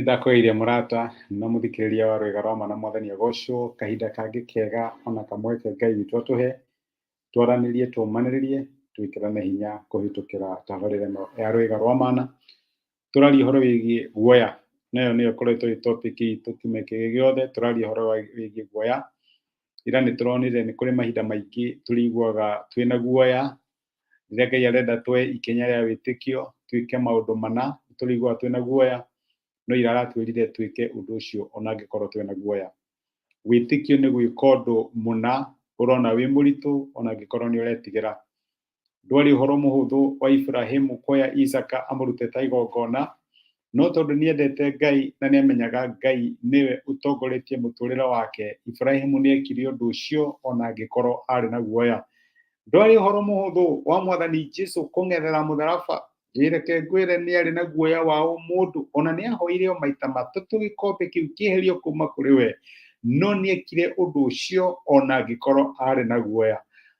Nĩ ndakũgeithia mũrata na mũthikĩrĩria wa Rwĩga rwa Ma na Mwathani agocwo. Kahinda kangĩ kega ona kamweke Ngai witũ atũhe twaranĩrie, tũmanĩrĩrie, twĩkĩrane hinya kũhĩtũkĩra tabarĩra ĩno ya Rwĩga rwa Mana. Tũraria ũhoro wĩgiĩ guoya, nayo nĩyo ĩkoretwo ĩ topic itũ kiumia kĩrĩ gĩothe. Tũraria ũhoro wĩgiĩ guoya. Ira nĩ tũronire nĩ kũrĩ mahinda maingĩ tũrĩiguaga twĩna guoya, rĩrĩa Ngai arenda tuoe ikinya rĩa wĩtĩkio, twĩke maũndũ mana, tũrĩiguaga twĩna guoya, no ira aratwĩrire twĩke ũndũ ũcio ona angĩkorwo twĩna guoya. Wĩtĩkio nĩ gwĩka ũndũ mũna ũrona wĩ mũritũ ona angĩkorwo nĩ ũretigĩra. Ndwarĩ ũhoro mũhũthũ wa Iburahĩmu kuoya Isaaka amũrute ta igongona, no tondũ nĩendete Ngai na nĩamenyaga Ngai nĩwe ũtongoretie mũtũrĩre wake, Iburahĩmu nĩekire ũndũ ũcio ona angĩkorwo arĩ na guoya. Ndwarĩ ũhoro mũhũthũ wa Mwathani Jesu kũng'ethera mũtharaba. Reke ngwĩre nĩarĩ na guoya wa ũmũndũ, ona nĩahoire o maita matatũ gĩkombe kĩu kĩeherio kuma kũrĩ we, no nĩekire ũndũ ũcio ona angĩkorwo arĩ na guoya.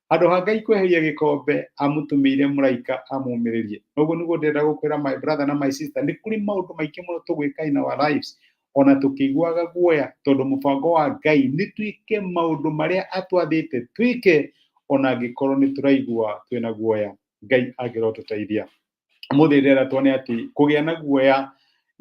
Handũ ha Ngai kweheria gĩkombe, amũtũmĩire mũraika amũmĩrĩrie. Noguo nĩguo ndĩrenda gũkwĩra, my brother na my sister, nĩ kũrĩ maũndũ maingĩ mũno tũgwĩka in our lives ona tũkĩiguaga guoya, tondũ mũbango wa Ngai nĩ twĩke maũndũ marĩa atwathĩte twĩke ona angĩkorwo nĩ tũraigua twĩna guoya. Ngai angĩrotũteithia. Ũmũthĩ ndĩrenda tuone atĩ kũgĩa na guoya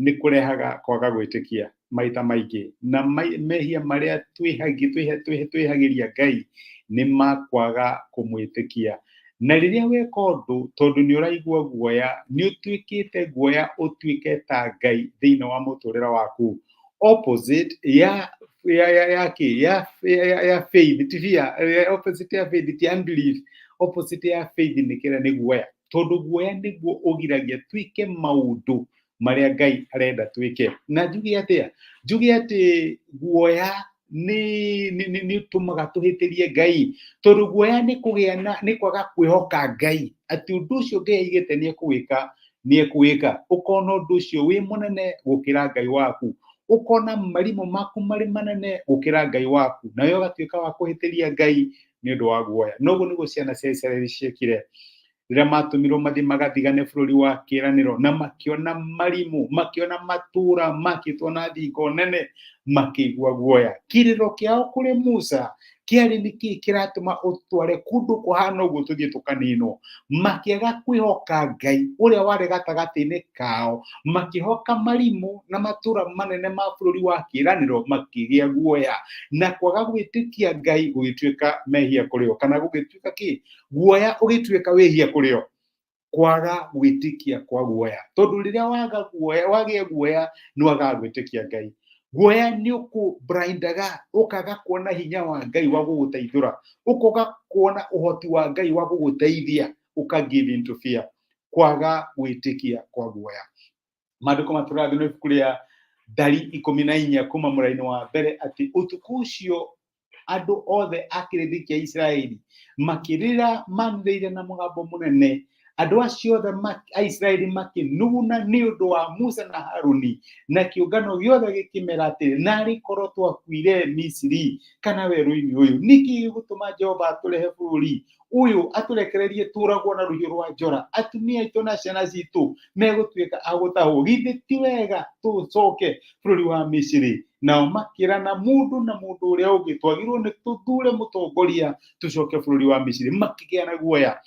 nĩ kũrehaga kwaga gwĩtĩkia maita maingĩ, na mehia marĩa twĩhagĩria Ngai nĩ ma kwaga kũmwĩtĩkia. Na rĩrĩa weka ũndũ tondũ nĩ ũraigua guoya, nĩ ũtuĩkĩte guoya ũtuĩke ta Ngai thĩinĩ wa mũtũrĩre waku. Opposite ya kĩ ya faith ti fear, opposite ya faith ti unbelief, opposite ya faith nĩ kĩrĩa? Nĩ guoya, tondũ guoya nĩguo ũgiragia twĩke maũndũ marĩa Ngai arenda twĩke. Na njuge atĩa? Njuge atĩ guoya nĩ ũtũmaga tũhĩtĩrie Ngai, tondũ guoya nĩ kũgĩa na nĩ kwaga kwĩhoka Ngai atĩ ũndũ ũcio Ngai aigĩte nĩ ekũwĩka, nĩ ekũwĩka. Ũkona ũndũ ũcio wĩ mũnene gũkĩra Ngai waku, ũkona marimũ maku marĩ manene gũkĩra Ngai waku, nawe ũgatuĩka wa kũhĩtĩria Ngai nĩ ũndũ wa guoya. Noguo nĩguo ciana cia Isiraeli ciekire rĩrĩa matũmirwo mathiĩ magathigane bũrũri wa kĩĩranĩro, na makĩona marimũ, makĩona matũũra makĩtwo na thingo nene, makĩigua guoya. Kĩrĩro kĩao kũrĩ Musa kĩarĩ, "Nĩkĩ kĩratũma ũtware kũndũ kũhana ũguo tũthiĩ tũkaninwo?" Makĩaga kwĩhoka Ngai ũrĩa warĩ gatagatĩ-inĩ kao, makĩhoka marimũ na matũũra manene ma bũrũri wa kĩĩranĩro, makĩgĩa guoya, na kwaga gwĩtĩkia Ngai gũgĩtuĩka mehia kũrĩ o, kana gũgĩtuĩka kĩ? Guoya ũgĩtuĩka wĩhia kũrĩ o, kwaga gwĩtĩkia kwa guoya, tondũ rĩrĩa waga guoya, wagĩa guoya, nĩ wagaga gwĩtĩkia Ngai. Guoya nĩ ũkũ-blindaga, ũkaga kuona hinya wa Ngai wa gũgũteithũra, ũkoga kuona ũhoti wa Ngai wa gũgũteithia, ũka give into fear, kwaga gwĩtĩkia kwa guoya. Maandĩko matũrathĩ no ibuku rĩa Ndari 14 kuma mũraini wa mbere atĩ ũtukũ ũcio andũ othe a kĩrĩndĩ kĩa Isiraeli makĩrĩra manĩrĩire na mũgambo mũnene. Andũ acio othe a Isiraeli makĩnuguna nĩ ũndũ wa Musa na Haruni, na kĩũngano gĩothe gĩkĩmera atĩrĩ, "Narĩ korwo twakuire Misiri kana werũ-inĩ ũyũ! Nĩkĩ gĩgũtũma Jehova atũrehe bũrũri ũyũ atũrekererie tũragwo na rũhiũ rwa njora? Atumia aitũ na ciana citũ megũtuĩka a gũtahwo. Githĩ ti wega tũcoke bũrũri wa Misiri?" Nao makĩrana mũndũ na mũndũ ũrĩa ũngĩ, "Twagĩrĩirwo nĩ tũthure mũtongoria tũcoke bũrũri wa Misiri." Makĩgĩa na guoya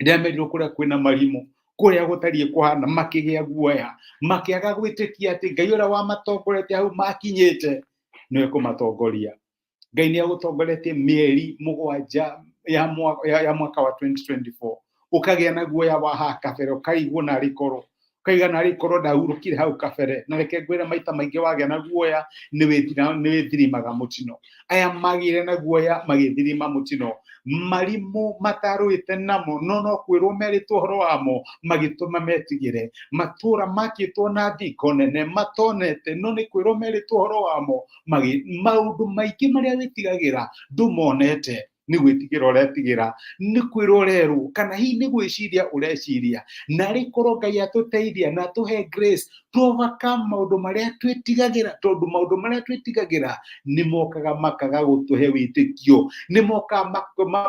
rĩrĩa merirwo kũrĩa kwĩna marimũ, kũrĩa gũtariĩ kũhana, makĩgĩa guoya, makĩaga gwĩtĩkia atĩ Ngai ũrĩa wamatongoretie hau makinyĩte nĩwe kũmatongoria. Ngai nĩ agũtongoretie mĩeri 7 ya mwaka wa 2024, ũkagĩa na guoya wa haha kabere, ũkaigwo narĩ korwo, ũkaiga narĩ korwo ndahurũkire hau kabere. Na reke ngwĩre, maita maingĩ wagĩa na guoya nĩ wĩthirimaga mũtino. Aya magĩire na guoya magĩthirima mũtino. Marimũ matarũĩte namo, no kwĩrwo merĩtwo ũhoro wamo, magĩtũma metigĩre. Matũũra makĩtwo na thingo nene matonete, no nĩ kwĩrwo merĩtwo ũhoro wamo. Maũndũ maingĩ marĩa wĩtigagĩra ndũmonete. Nĩ gwĩtigĩra ũretigĩra, nĩ kwĩrwo ũrerwo, kana hihi nĩ gwĩciria ũreciria. Narĩ korwo Ngai atũteithia na atũhe grace to overcome maũndũ marĩa twĩtigagĩra, tondũ maũndũ marĩa twĩtigagĩra nĩ mokaga makaga gũtũhe wĩtĩkio, nĩ mokaga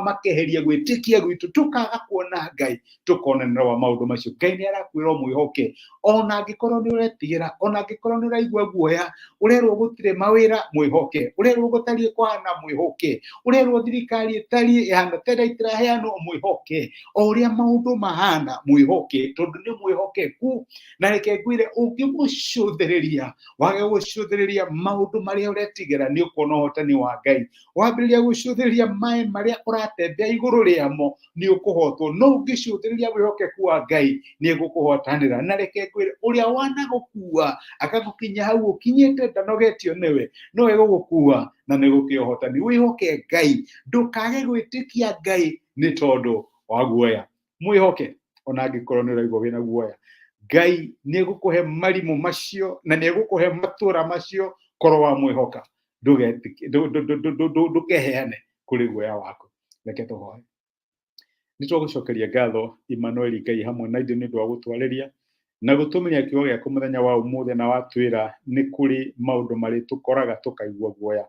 makeheria gwĩtĩkia gwitũ, tũkaga kuona Ngai, tũkonanĩra wa maũndũ macio. Ngai nĩ arakwĩra ũmwĩhoke ona angĩkorwo nĩ ũretigĩra, ona angĩkorwo nĩ ũraigua guoya. Ũrerwo gũtirĩ mawĩra, mwĩhoke. Ũrerwo gũtariĩ kũhana, mwĩhoke. Ũrerwo thirikari ĩtariĩ ĩhana tenda itiraheanwo, mwĩhoke. O ũrĩa maũndũ mahana, mwĩhoke, tondũ nĩ mwĩhokeku. Na reke ngwĩre, ũngĩmũcũthĩrĩria, wage gũcũthĩrĩria maũndũ marĩa ũretigĩra, nĩ ũkuona ũhotani wa Ngai. Wambĩrĩria gũcũthĩrĩria maĩ marĩa ũratembea igũrũ rĩamo, nĩ ũkũhotwo. No ũngĩcũthĩrĩria wĩhokeku wa Ngai, nĩ egũkũhotanĩra. Na reke ngwĩre, ũrĩa wanagũkua agagũkinya hau ũkinyĩte, ndanogetio nĩwe, no egũgũkua na nĩ gũkĩ ũhotani. Wĩhoke Ngai, ndũkage gwĩtĩkia Ngai nĩ tondũ wa guoya. Mwĩhoke ona angĩkorwo nĩ ũraigua wĩna guoya. Ngai nĩ egũkũhe marimũ macio na nĩ egũkũhe matũra macio korwo wamwĩhoka. Ndũkeheane kũrĩ guoya waku. Reke tũhoe. Nĩ twagũcokeria ngatho, Emmanuel, Ngai hamwe na ithuĩ, nĩ ũndũ wa gũtwarĩria na gũtũmĩria kiugo gĩaku mũthenya wa ũmũthĩ, na watwĩra nĩ kũrĩ maũndũ marĩ tũkoraga tũkaigua guoya,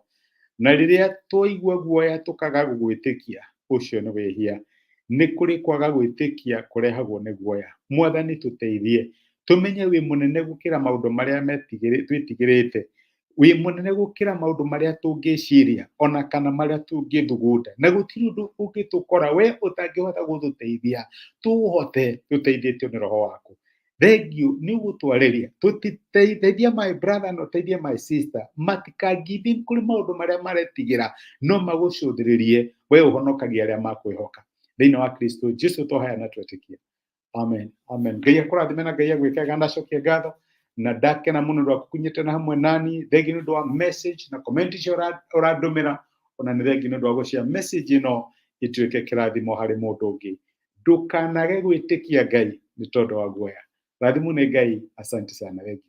na rĩrĩa twaigua guoya tũkaga gũgwĩtĩkia, ũcio nĩ wĩhia. Nĩ kũrĩ kwaga gwĩtĩkia kũrehagwo nĩ guoya. Mwathani, tũteithie tũmenye wĩ mũnene gũkĩra maũndũ marĩa twĩtigĩrĩte, wĩ mũnene gũkĩra maũndũ marĩa tũngĩciria ona kana marĩa tũngĩthugunda, na gũtirĩ ũndũ ũngĩtũkora we ũtangĩhota gũtũteithia tũũhote tũteithĩtio nĩ Roho waku. Thengiũ nĩ ũgũtwarĩria. Tũteithia my brother na ũteithie my sister matikangithie kũrĩ maũndũ marĩa maretigĩra, no magũcũthĩrĩrie we ũhonokagia arĩa makwĩhoka. Thĩinĩ wa Kristo Jesu tũhaya na twetĩkia, amen, amen. Ngai akũrathime na Ngai agwĩke. Ndacokia ngatho na ndakena mũno ũndũ wa kũnyitana hamwe nani. Thengi nĩ ũndũ wa message na comment icio ũrandũmĩra, ona nĩ thengi nĩ ũndũ wa gũshare message ĩno ĩtuĩke kĩrathimo harĩ mũndũ ũngĩ. Ndũkanage gwĩtĩkia Ngai nĩ tondũ wa guoya. Rathimwo nĩ Ngai. Asante sana, thengi.